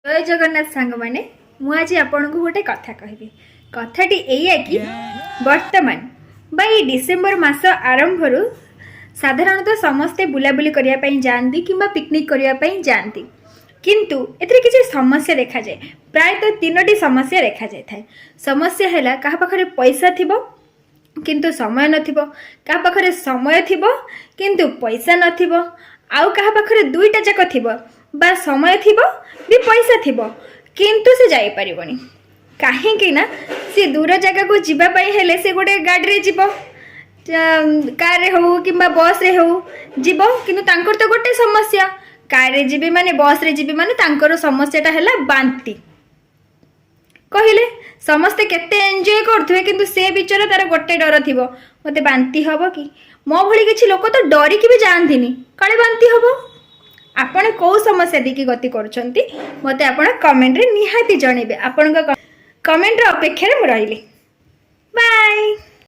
ଜୟ ଜଗନ୍ନାଥ ସାଙ୍ଗମାନେ, ମୁଁ ଆଜି ଆପଣଙ୍କୁ ଗୋଟେ କଥା କହିବି। କଥାଟି ଏଇଆ କି ବର୍ତ୍ତମାନ ବା ଏଇ ଡିସେମ୍ବର ମାସ ଆରମ୍ଭରୁ ସାଧାରଣତଃ ସମସ୍ତେ ବୁଲାବୁଲି କରିବା ପାଇଁ ଯାଆନ୍ତି କିମ୍ବା ପିକନିକ୍ କରିବା ପାଇଁ ଯାଆନ୍ତି। କିନ୍ତୁ ଏଥିରେ କିଛି ସମସ୍ୟା ଦେଖାଯାଏ। ପ୍ରାୟତଃ ତିନୋଟି ସମସ୍ୟା ଦେଖାଯାଇଥାଏ। ସମସ୍ୟା ହେଲା, କାହା ପାଖରେ ପଇସା ଥିବ କିନ୍ତୁ ସମୟ ନଥିବ, କାହା ପାଖରେ ସମୟ ଥିବ କିନ୍ତୁ ପଇସା ନଥିବ, ଆଉ କାହା ପାଖରେ ଦୁଇଟା ଯାକ ଥିବ ବା ସମୟ ଥିବ ବି ପଇସା ଥିବ, କିନ୍ତୁ ସେ ଯାଇପାରିବନି। କାହିଁକି ନା ସେ ଦୂର ଜାଗାକୁ ଯିବା ପାଇଁ ହେଲେ ସେ ଗୋଟେ ଗାଡ଼ିରେ ଯିବ, କାରରେ ହଉ କିମ୍ବା ବସ୍ରେ ହଉ ଯିବ। କିନ୍ତୁ ତାଙ୍କର ତ ଗୋଟେ ସମସ୍ୟା, କାରରେ ଯିବେ ମାନେ, ବସ୍ରେ ଯିବେ ମାନେ ତାଙ୍କର ସମସ୍ୟାଟା ହେଲା ବାନ୍ତି। କହିଲେ ସମସ୍ତେ କେତେ ଏନ୍ଜୟ କରୁଥିବେ, କିନ୍ତୁ ସେ ବିଚରା ତାର ଗୋଟେ ଡର ଥିବ, ମୋତେ ବାନ୍ତି ହବ କି? ମୋ ଭଳି କିଛି ଲୋକ ତ ଡରିକି ବି ଯାଆନ୍ତିନି, କାଳେ ବାନ୍ତି ହବ। ଆପଣ କୋଉ ସମସ୍ୟା ଦେଇକି ଗତି କରୁଛନ୍ତି, ମୋତେ ଆପଣ କମେଣ୍ଟରେ ନିହାତି ଜଣେଇବେ। ଆପଣଙ୍କ କମେଣ୍ଟର ଅପେକ୍ଷାରେ ମୁଁ ରହିଲି। ବାଏ।